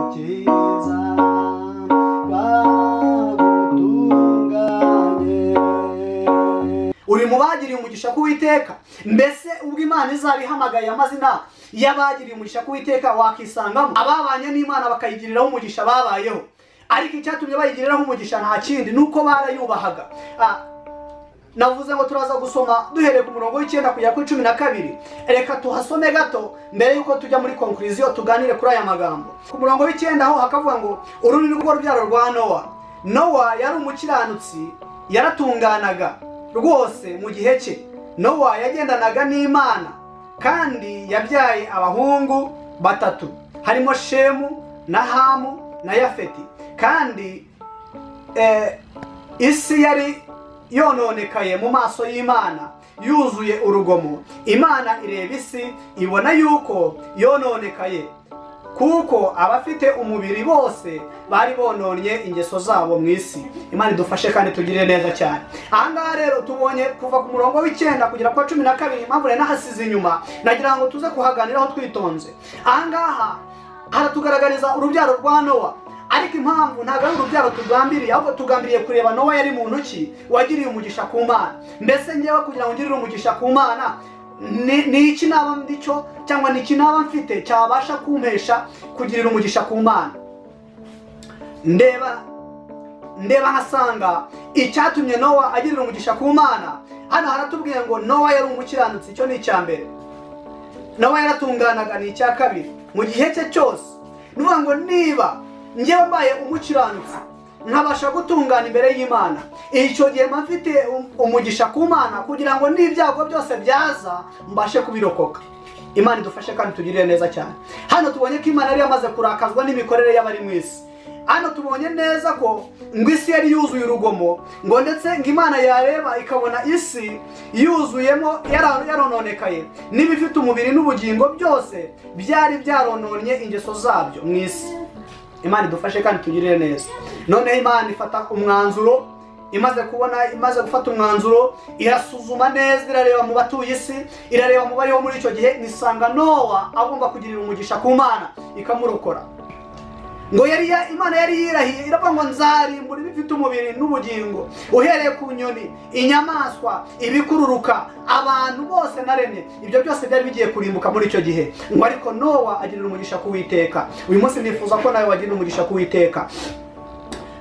Gukiza kwagutunganye. Uri mu bagiriye umugisha k'Uwiteka. Mbese ubwo Imana izabihamagaye amazina y'abagiriye umugisha k'Uwiteka wakisangamo? Ababanye n'Imana bakayigiriraho umugisha babayeho, ariko icyatumye bayigiriraho umugisha nta kindi nuko barayubahaga. Navuze ngo turaza gusoma duhereye ku murongo w'icyenda kugera kuri 12. Reka tuhasome gato mbere yuko tujya muri conclusion tuganire kuri aya magambo. Ku murongo w'icyenda aho hakavuga ngo uru ni rwo rubyaro rwa Nowa. Nowa yari umukiranutsi, yaratunganaga rwose mu gihe cye. Nowa yagendanaga n'Imana kandi yabyaye abahungu batatu harimo Shemu na Hamu na Yafeti. Kandi isi yari yononekaye mu maso y'Imana, yuzuye urugomo. Imana ireba isi ibona yuko yononekaye, kuko abafite umubiri bose bari bononye ingeso zabo mu isi. Imana idufashe kandi tugirire neza cyane. Aha ngaha rero tubonye kuva ku murongo w'icyenda kugera kwa 12, impamvu nari nahasize inyuma nagira ngo tuze kuhaganiraho twitonze. Aha ngaha haratugaragariza urubyaro rwa Nowa, ariko impamvu ntabwo ari urubyaro tugambiriye, ahubwo tugambiriye kureba Nowa yari muntu ki wagiriye umugisha ku Mana. Mbese ngewe kugira ngo ngirire umugisha ku Mana, ni iki naba ndicyo cyangwa ni iki naba mfite cyabasha kumpesha kugirira umugisha ku Mana? Ndeba nkasanga icyatumye Nowa agirira umugisha ku Mana, hano haratubwiye ngo Nowa yari umukiranutsi, icyo ni icya mbere. Nowa yaratunganaga, ni icya kabiri. Mu gihe cye cyose, ni ukuvuga ngo niba njyewe mbaye umukiranutsi nkabasha gutungana imbere y'Imana, icyo gihe mba mfite umugisha ku Mana kugira ngo n'ibyago byose byaza mbashe kubirokoka. Imana idufashe kandi tugirire neza cyane. Hano tubonye ko Imana yari yamaze kurakazwa n'imikorere y'abari mu isi. Hano tubonye neza ko ngo isi yari yuzuye urugomo, ngo ndetse ngo Imana yareba ikabona isi yuzuyemo yarononekaye, n'ibifite umubiri n'ubugingo byose byari byarononye ingeso zabyo mu isi. Imana idufashe kandi tugirire neza. Noneho Imana ifata umwanzuro, imaze gufata umwanzuro irasuzuma neza, irareba mu batuye isi, irareba mu bariho muri icyo gihe, nisanga Nowa agomba kugirira umugisha ku Mana ikamurokora. Ngo Imana yari yirahiye iravuga ngo nzarimbura ibifite umubiri n'ubugingo, uhereye ku nyoni, inyamaswa, ibikururuka, abantu bose naremye, ibyo byose byari bigiye kurimbuka muri icyo gihe. Ngo ariko Nowa agirira umugisha ku Uwiteka. Uyu munsi nifuza ko nawe wagirira umugisha ku Uwiteka.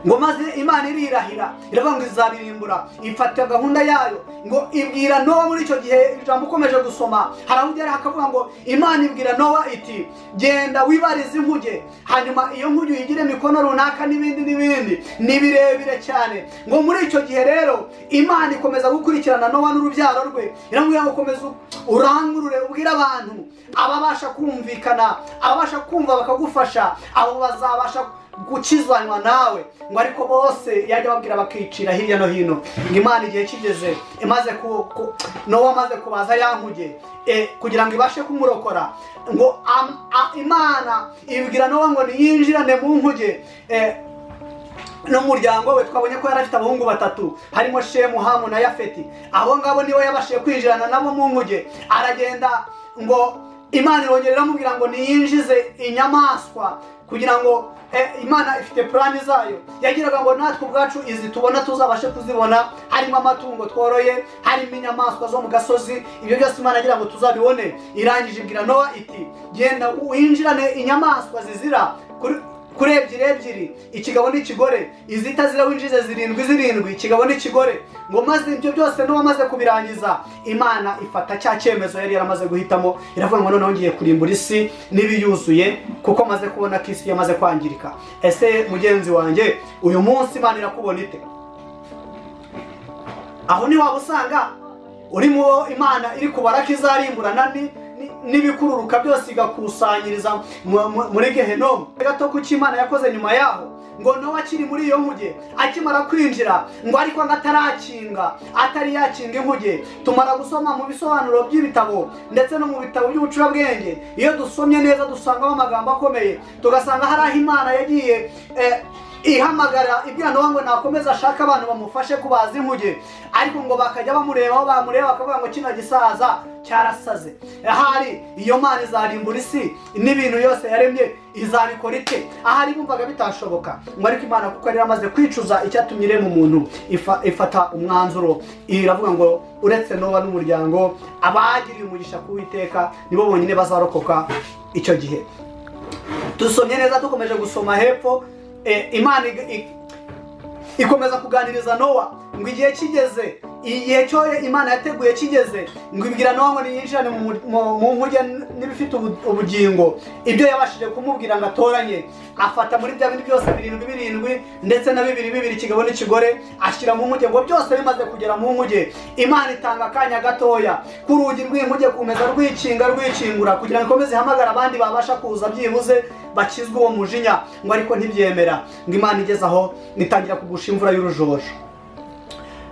Ngo maze Imana irirahira iravuga ngo izabirimbura, ifata gahunda yayo ngo ibwira Nowa muri icyo gihe. Ijambo ukomeje gusoma hari aho ugera hakavuga ngo Imana ibwira Nowa iti genda wibarize inkuge, hanyuma iyo nkuge uyigire mikono runaka n'ibindi n'ibindi, ni birebire cyane. Ngo muri icyo gihe rero Imana ikomeza gukurikirana Nowa n'urubyaro rwe, iramubwira ngo komeza urangurure ubwire abantu ababasha kumvikana, ababasha kumva bakagufasha, abo bazabasha gukizanywa nawe. Ngo ariko bose yajya babwira bakicira hirya no hino. Ngo Imana igihe kigeze imaze Nowa amaze kubaza ya nkuge kugira ngo ibashe kumurokora, ngo Imana ibwira Nowa ngo niyinjirane mu nkuge n'umuryango we. Twabonye ko yari afite abahungu batatu harimo Shemu, Hamu na Yafeti. Abo ngabo niwe yabashije kwinjirana nabo mu nkuge. Aragenda ngo Imana irongera iramubwira ngo niyinjize inyamaswa kugira ngo Imana ifite plani zayo. Yagiraga ngo natwe ubwacu izi tubona tuzabashe kuzibona, harimo amatungo tworoye, harimo inyamaswa zo mu gasozi, ibyo byose Imana agira ngo tuzabibone. Irangije ibwira Nowa iti genda winjirane inyamaswa zizira kuri ebyiri ebyiri, ikigabo n'ikigore, izitazira winjize zirindwi zirindwi, ikigabo n'ikigore. Ngo maze ibyo byose Nowa amaze kubirangiza, Imana ifata cya cyemezo yari yaramaze guhitamo, iravuga ngo noneho ngiye kurimbura isi n'ibiyuzuye, kuko maze kubona ko isi yamaze kwangirika. Ese mugenzi wanjye, uyu munsi Imana irakubona ite? Aho ni waba usanga uri mu Imana iri kubara ko izarimburana n'ibikururuka byose igakusanyiriza muri Gehinomu. Gato kuki Imana yakoze nyuma yaho, ngo Nowa akiri muri iyo nkuge akimara kwinjira, ngo ariko ngo atarakinga, atari yakinga inkuge. Tumara gusoma mu bisobanuro by'ibitabo ndetse no mu bitabo by'ubucurabwenge, iyo dusomye neza dusangamo amagambo akomeye, tugasanga hari aho Imana yagiye Ihamagara ibwira Nowa ngo nakomeza ashaka abantu bamufashe kubaza inkuge, ariko ngo bakajya bamurebaho, bamureba bakavuga ngo kino gisaza cyarasaze, ahari iyo Mana izarimbura isi n'ibintu yose yaremye izabikora ite? Ahari bumvaga bitashoboka. Ngo ariko Imana kuko yari amaze kwicuza icyatumye irema umuntu, ifata umwanzuro iravuga ngo uretse Nowa n'umuryango, abagiriye umugisha ku Uwiteka nibo bonyine bazarokoka icyo gihe. Dusomye neza, dukomeje gusoma hepfo, Imana ikomeza kuganiriza Nowa ngo igihe kigeze, igihe cyo Imana yateguye kigeze, ngo ibwira Nowa ngo niyinjirane mu nkuge n'ibifite ubugingo. Ibyo yabashije kumubwira ngo atoranye, afata muri bya bindi byose 7 7 ndetse na 2 2 ikigabo n'ikigore, ashyira mu nkuge. Ngo byose bimaze kugera mu nkuge, Imana itanga akanya gatoya ku rugi rw'inkuge kumeza rwikinga rwikingura, kugira ngo ikomeze ihamagara abandi babasha kuza byibuze bakizwe uwo mujinya. Ngo ariko ntibyemera. Ngo Imana igeze aho itangira kugusha imvura y'urujojo.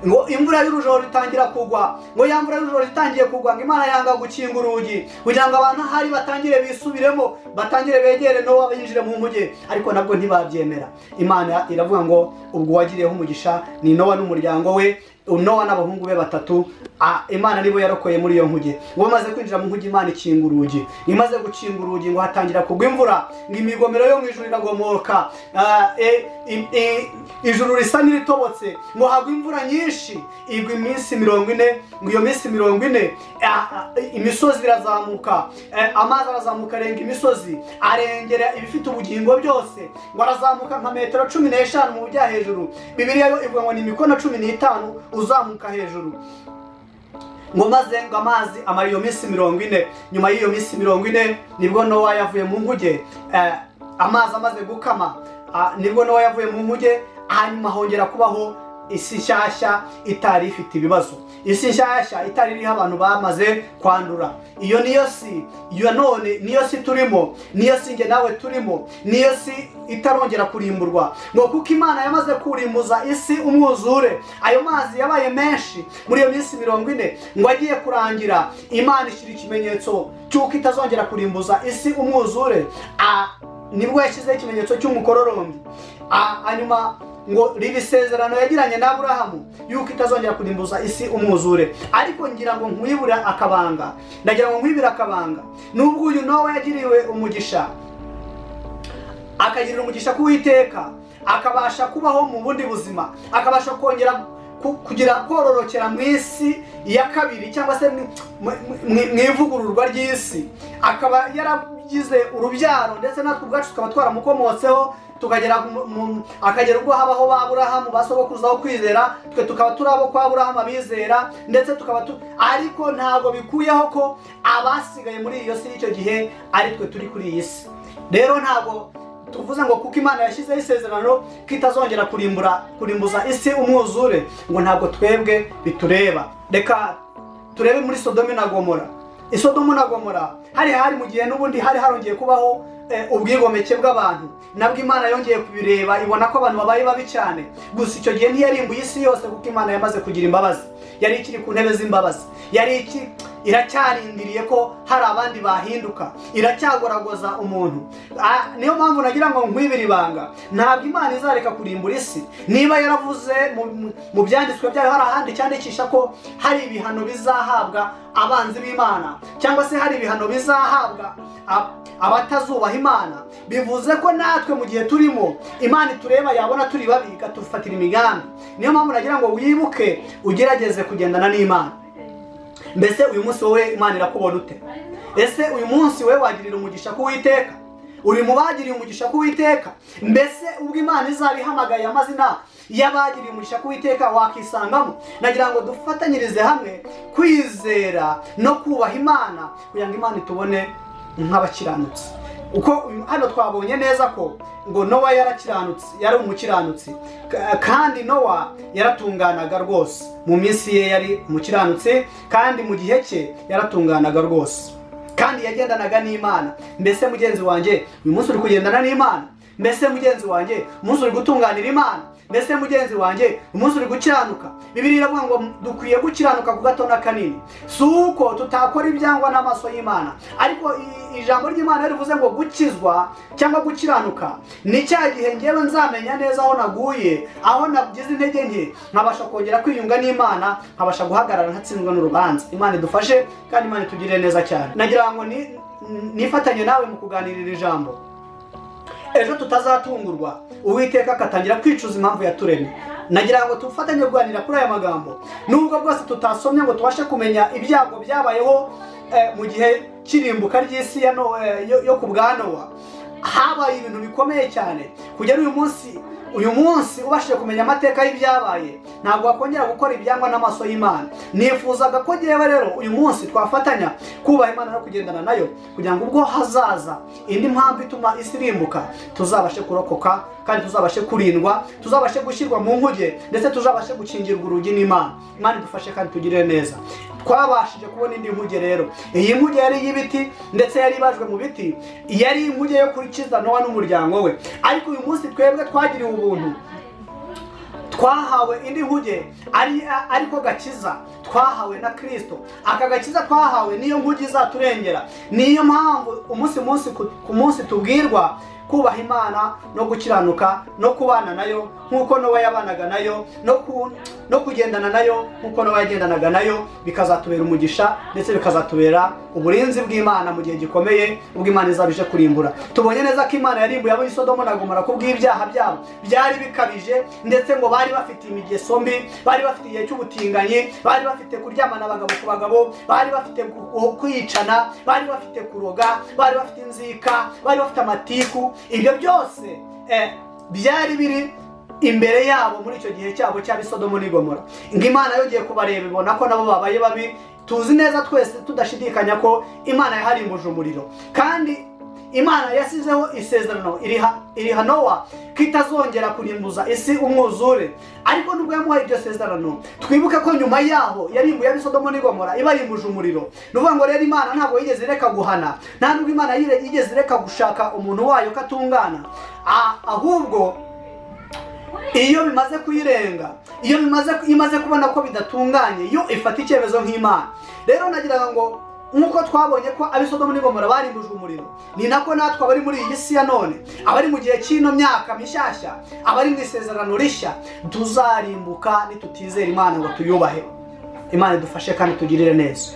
Ngo imvura y'urujojo itangira kugwa, ngo ya mvura y'urujojo itangiye kugwa, ngo Imana yanga gukinga urugi kugira ngo abantu ahari batangire bisubiremo, batangire begere Nowa binjire mu nkuge, ariko nabwo ntibabyemera. Imana iravuga ngo ubwo wagiriyeho umugisha ni Nowa n'umuryango we, Nowa n'abahungu be 3, Imana nibo yarokoye muri iyo nkuge. Ngo bamaze kwinjira mu nkuge, Imana ikinga urugi. Imaze gukinga urugi, ngo hatangira kugwa imvura, ngo imigomero yo mu ijuru iragomoka, ijuru risa n'iritobotse, ngo hagwa imvura nyinshi, igwa iminsi 40. Ngo iyo minsi 40 imisozi irazamuka, amazi arazamuka arenga imisozi, arengera ibifite ubugingo byose, ngo arazamuka nka metero 15 mu bujya hejuru. Bibiliya yo ivuga ngo ni imikono 15 uzamuka hejuru. Ngo maze ngo amazi amara iyo minsi 40. Nyuma y'iyo minsi 40 nibwo Nowa yavuye mu nkuge, amazi amaze gukama, nibwo Nowa yavuye mu nkuge. Hanyuma hongera kubaho isi nshyashya itari ifite ibibazo, isi nshyashya itari iriho abantu bamaze kwandura. Iyo niyo si iyo none, niyo si turimo, niyo si nge nawe turimo, niyo si itarongera kurimburwa. Ngo kuko Imana yamaze kurimbuza isi umwuzure, ayo mazi yabaye menshi muri iyo minsi 40, ngo agiye kurangira, Imana ishyira ikimenyetso cy'uko itazongera kurimbuza isi umwuzure. Nibwo yashyizeho ikimenyetso cy'umukororombya. Hanyuma ngo riba isezerano yagiranye na Aburahamu yuko itazongera kurimbuza isi umwuzure. Ariko ngira ngo nkwibura akabanga, ndagira ngo nkwibira akabanga, nubwo uyu Nowa yagiriwe umugisha, akagirira umugisha ku Uwiteka, akabasha kubaho mu bundi buzima, akabasha kongera kugira kororokera mu isi ya kabiri, cyangwa se mu ivugururwa ry'isi, akaba yaragize urubyaro, ndetse natwe ubwacu tukaba twaramukomotseho, tukagera akagera ubwo habaho ba Aburahamu basogokuruza ho kwizera, twe tukaba turabo kwa Aburahamu abizera, ndetse tukaba ariko ntago bikuyeho ko abasigaye muri iyo si y'icyo gihe ari twe turi kuri iyi si. Rero ntago tuvuze ngo kuko Imana yashyizeho isezerano ko itazongera kurimbuza isi umwuzure, ngo ntabwo twebwe bitureba. Reka turebe muri Sodomu na Gomora. I Sodomu na Gomora hari mu gihe n'ubundi hari harongeye kubaho ubwigomeke bw'abantu, nabwo Imana yongeye kubireba ibona ko abantu babaye babi cyane. Gusa icyo gihe ntiyarimbuye isi yose kuko Imana yamaze kugira imbabazi, yari ikiri ku ntebe z'imbabazi, yari iracyarindiriye ko hari abandi bahinduka, iracyagoragoza umuntu. Niyo mpamvu nagira ngo nkwibire ibanga, ntabwo Imana izareka kurimbura isi. Niba yaravuze mu byanditswe byayo hari ahandi cyandikisha ko hari ibihano bizahabwa abanzi b'Imana, cyangwa se hari ibihano bizahabwa abatazubaha Imana, bivuze ko natwe mu gihe turimo Imana itureba yabona turi babi ikatufatira imigambi. Niyo mpamvu nagira ngo wibuke ugerageze kugendana n'Imana. Mbese uyu munsi wowe Imana irakubona ute? Ese uyu munsi wowe wagirira umugisha ku Uwiteka? Uri mu bagiriye umugisha ku Uwiteka? Mbese ubwo Imana izabihamagaye amazina y'abagiriye umugisha ku Uwiteka wakisangamo? Nagira ngo dufatanyirize hamwe kwizera no kubaha Imana kugira ngo Imana itubone nk'abakiranutsi. Uko hano twabonye neza ko ngo Nowa yarakiranutse, yari umukiranutsi, kandi Nowa yaratunganaga rwose. Mu minsi ye yari umukiranutsi, kandi mu gihe cye yaratunganaga rwose, kandi yagendanaga n'Imana. Mbese mugenzi wanjye, uyu munsi uri kugendana n'Imana? Mbese mugenzi wanjye, umunsi uri gutunganira Imana? Mbese mugenzi wanjye, umunsi uri gukiranuka? Bibiliya iravuga ngo dukwiye gukiranuka ku gato na kanini. Si uko tutakora ibyangwa n'amaso y'Imana, ariko ijambo ry'Imana rivuze ngo gukizwa cyangwa gukiranuka ni cya gihe ngewe nzamenya neza aho naguye, aho nagize intege nke, nkabasha kongera kwiyunga n'Imana, nkabasha guhagarara ntatsindwa n'urubanza. Imana idufashe kandi Imana itugirire neza cyane. Nagira ngo nifatanye nawe mu kuganirira ijambo, ejo tutazatungurwa Uwiteka akatangira kwicuza impamvu yaturemye. Nagira ngo tufatanye kuganira kuri aya magambo, nubwo bwose tutasomye ngo tubashe kumenya ibyago byabayeho mu gihe cy'irimbuka ry'isi yo ku bwa Nowa. Habaye ibintu bikomeye cyane kugera uyu munsi. Uyu munsi ubashije kumenya amateka y'ibyabaye, ntabwo wakongera gukora ibyangwa n'amaso y'Imana. Nifuzaga ko ngewe rero uyu munsi twafatanya kubaha Imana no kugendana nayo, kugira ngo ubwo hazaza indi mpamvu ituma isi irimbuka, tuzabashe kurokoka kandi tuzabashe kurindwa, tuzabashe gushyirwa mu nkuge, ndetse tuzabashe gukingirwa urugi n'Imana. Imana idufashe kandi tugirire neza. Twabashije kubona indi nkuge rero. Iyi nkuge yari y'ibiti, ndetse yari ibajwe mu biti, yari inkuge yo kurikiza Nowa n'umuryango we. Ariko uyu munsi twebwe twagiriwe ubuntu, twahawe indi nkuge ariko gakiza twahawe na Kristo. Aka gakiza twahawe niyo nkuge izaturengera. Niyo mpamvu umunsi ku munsi tubwirwa kubaha Imana no gukiranuka no kubana nayo nkuko Nowa yabanaga nayo, no kugendana nayo nkuko Nowa yagendanaga nayo, bikazatubera umugisha ndetse bikazatubera uburinzi bw'Imana mu gihe gikomeye ubwo Imana izabije kurimbura. Tubonye neza ko Imana yarimbuye abo i Sodomo na Gomora kubw'ibyaha byabo byari bikabije, ndetse ngo bari bafite imigeso mbi, bari bafite igihe cy'ubutinganyi, bari bafite kuryamana abagabo ku bagabo, bari bafite kwicana, bari bafite kuroga, bari bafite inzika, bari bafite amatiku. Ibyo byose byari biri imbere yabo muri icyo gihe cyabo cy'ab'i Sodomo n'i Gomora. Ngo Imana yongeye kubareba ibona ko nabo babaye babi. Tuzi neza twese tudashidikanya ko Imana yaharimbuje umuriro, kandi Imana yasizeho isezerano iriha Nowa ko itazongera kurimbuza isi umwuzure. Ariko nubwo yamuhaye iryo sezerano, twibuke ko nyuma yaho yarimbuye ab'i Sodomo n'i Gomora ibarimbuje umuriro. Ni ukuvuga ngo rero Imana ntabwo yigeze ireka guhana, nta nubwo Imana yigeze ireka gushaka umuntu wayo ko atungana, ahubwo iyo bimaze kuyirenga, iyo imaze kubona ko bidatunganye, yo ifata icyemezo nk'Imana. Rero nagira ngo nkuko twabonye ko ab'i Sodomo n'i Gomora barimbujwe umuriro, ni nako natwe abari muri iyi si ya none, abari mu gihe cy'ino myaka mishyashya, abari mu isezerano rishya, tuzarimbuka nitutizera Imana ngo tuyubahe. Imana idufashe kandi tugirire neza.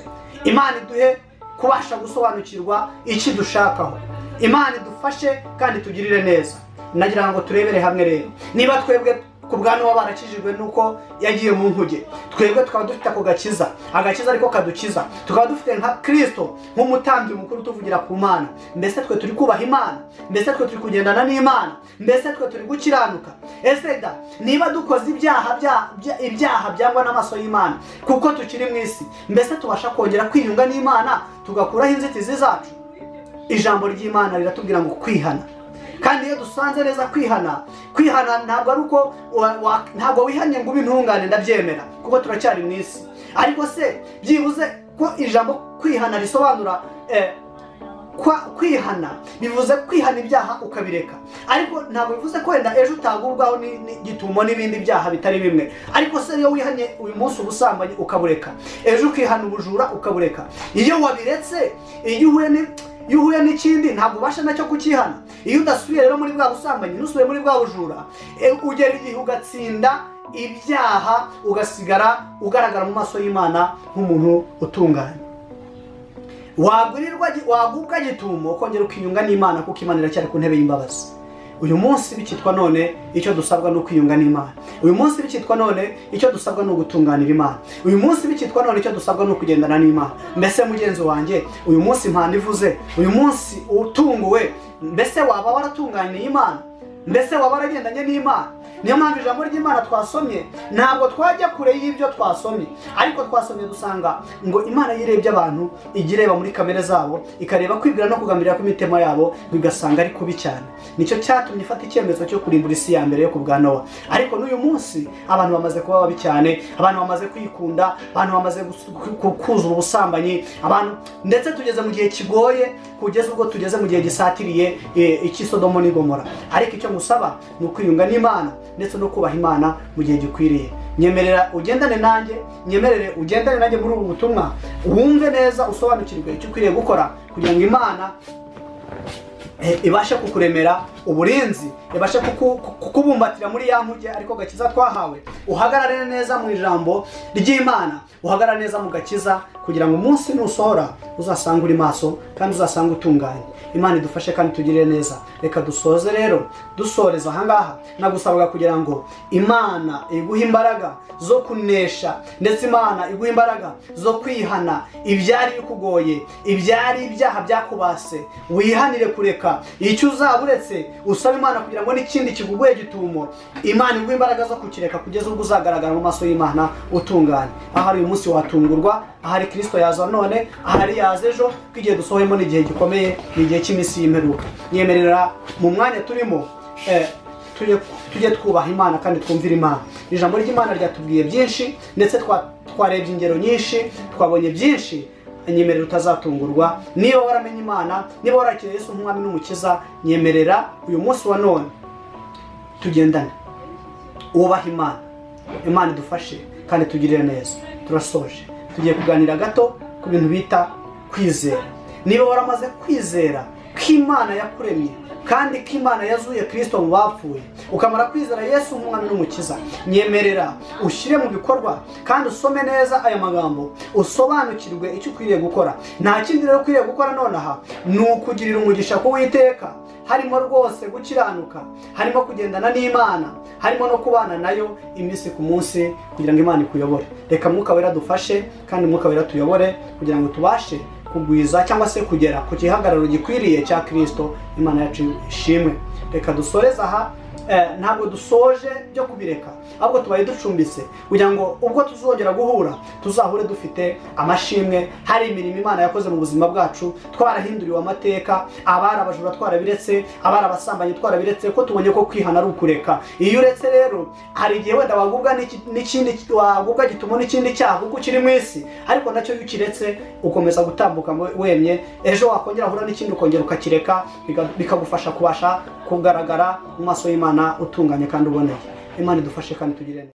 Imana iduhe kubasha gusobanukirwa iki dushakaho. Imana idufashe kandi tugirire neza. Nagira ngo turebere hamwe rero, niba twebwe ku bwa Nowa barakijijwe nuko yagiye mu nkuge, twebwe tukaba dufite ako gakiza, agakiza ariko kadukiza, tukaba dufite nka Kristo nk'umutambyi mukuru tuvugira ku Mana. Mbese twe turi kubaha Imana? Mbese twe turi kugendana n'Imana? Mbese twe turi gukiranuka? Ese da niba dukoze ibyaha byangwa n'amaso y'Imana kuko tukiri mu isi, mbese tubasha kongera kwiyunga n'Imana tugakuraho inzitizi zacu? Ijambo ry'Imana riratubwira ngo kwihana. Kandi iyo dusanze neza kwihana, kwihana ntabwo ari uko ntabwo wihanye ngo ube intungane, ndabyemera kuko turacyari mu isi. Ariko se byibuze ko ijambo kwihana risobanura kwihana bivuze kwihana ibyaha ukabireka, ariko ntabwo bivuze ko wenda ejo utagubwaho n'igitumo n'ibindi byaha bitari bimwe. Ariko se iyo wihanye uyu munsi ubusambanyi ukabureka, ejo ukihana ubujura ukabureka, iyo wabiretse, iyo uhuye n'ikindi ntabwo ubasha nacyo kukihana. Iyo udasubiye rero muri bwa busambanyi, ntusubiye muri bwa bujura, ugera igihe ugatsinda ibyaha, ugasigara ugaragara mu maso y'Imana nk'umuntu utunganye. Wagubwa gitumo ukongera ukiyunga n'Imana, kuko Imana iracyari ku ntebe y'imbabazi. Uyu munsi bikitwa none icyo dusabwa ni ukwiyunga n'Imana. Uyu munsi bikitwa none icyo dusabwa ni ugutunganira Imana. Uyu munsi bikitwa none icyo dusabwa ni ukugendana n'Imana. Mbese mugenzi wanjye, uyu munsi impanda ivuze, uyu munsi utunguwe, mbese waba waratunganiye Imana? Mbese waba waragendanye n'Imana? Niyo mpamvu ijambo ry'Imana twasomye ntabwo twajya kure y'ibyo twasomye, ariko twasomye dusanga ngo Imana yirebye abantu, ijya ireba muri kamere zabo, ikareba kwibwira no kugambirira kw'imitima yabo, bigasanga ari kubi cyane. Nicyo cyatumye ifata icyemezo cyo kurimbura isi ya mbere yo ku bwa Nowa. Ariko n'uyu munsi abantu bamaze kuba babi cyane, abantu bamaze kwikunda, abantu bamaze kuzura ubusambanyi, abantu ndetse tugeze mu gihe kigoye, kugeza ubwo tugeze mu gihe gisatiriye iki Sodomo n'Igomora. Ariko icyo ngusaba ni ukwiyunga n'Imana ndetse no kubaha Imana mu gihe gikwiriye. Nyemerera ugendane nanjye, nyemerere ugendane nanjye muri ubu butumwa, wumve neza, usobanukirwe icyo ukwiriye gukora kugira ngo Imana ibashe kukuremera uburinzi, ibashe kukubumbatira muri ya nkuge ariko gakiza twahawe. Uhagarare neza mu ijambo ry'Imana, uhagarare neza mu gakiza, kugira ngo umunsi nusohora uzasanga uri maso kandi uzasanga utunganye. Imana idufashe kandi tugirire neza. Reka dusoze rero dusoreza ahangaha, nagusabaga kugira ngo Imana iguhe imbaraga zo kunesha, ndetse Imana iguhe imbaraga zo kwihana ibyari bikugoye, ibyari ibyaha byakubase, wihanire kureka icyo uzaba uretse, usaba Imana kugira ngo n'ikindi kiguguye gitumo Imana iguhe imbaraga zo kukireka kugeza ubwo uzagaragara mu maso y'Imana utunganye. Ahari uyu munsi watungurwa, ahari Kristo yaza none, ahari yaza ejo, ko igihe dusohoyemo ni igihe gikomeye, ni igihe cy'iminsi y'imperuka. Nyemerera mu mwanya turimo tujye twubaha Imana kandi twumvira Imana. Ijambo ry'Imana ryatubwiye byinshi, ndetse twarebye ingero nyinshi, twabonye byinshi. Nyemerera utazatungurwa. Niba waramenye Imana, niba warakiriye Yesu nk'umwami n'umukiza, nyemerera uyu munsi wa none tugendane, wubahe Imana. Imana idufashe kandi tugirire neza. Turasoje, tugiye kuganira gato ku bintu bita kwizera. Niba waramaze kwizera ko Imana yakuremye kandi ko Imana yazuye Kristo mu bapfuye, ukamara kwizera Yesu nk'umwami n'umukiza, nyemerera ushyire mu bikorwa kandi usome neza aya magambo, usobanukirwe icyo ukwiriye gukora. Nta kindi rero ukwiriye gukora nonaha ni ukugirira umugisha ku Uwiteka, harimo rwose gukiranuka, harimo kugendana n'Imana, harimo no kubana nayo iminsi ku munsi kugira ngo Imana ikuyobore. Reka Mwuka Wera dufashe kandi Mwuka Wera tuyobore kugira ngo tubashe kugwiza cyangwa se kugera ku gihagararo gikwiriye cya Kristo. Imana yacu ishimwe. Reka dusoreze aha. Ntabwo dusoje byo kubireka, ahubwo tubaye ducumbitse kugira ngo ubwo tuzongera guhura tuzahure dufite amashimwe, hari imirimo Imana yakoze mu buzima bwacu, twarahinduriwe amateka, abari abajura twarabiretse, abari abasambanyi twarabiretse, ko tubonye ko kwihana ari ukureka. Iyo uretse rero hari igihe wenda wagubwa n'ikindi, wagubwa gitumo n'ikindi cyaha kuko ukiri mu isi, ariko nacyo iyo ukiretse ukomeza gutambuka wemye, ejo wakongera ahura n'ikindi ukongera ukakireka, bikagufasha kubasha kugaragara mu maso y'Imana utunganye kandi uboneye. Imana idufashe kandi tugire neza.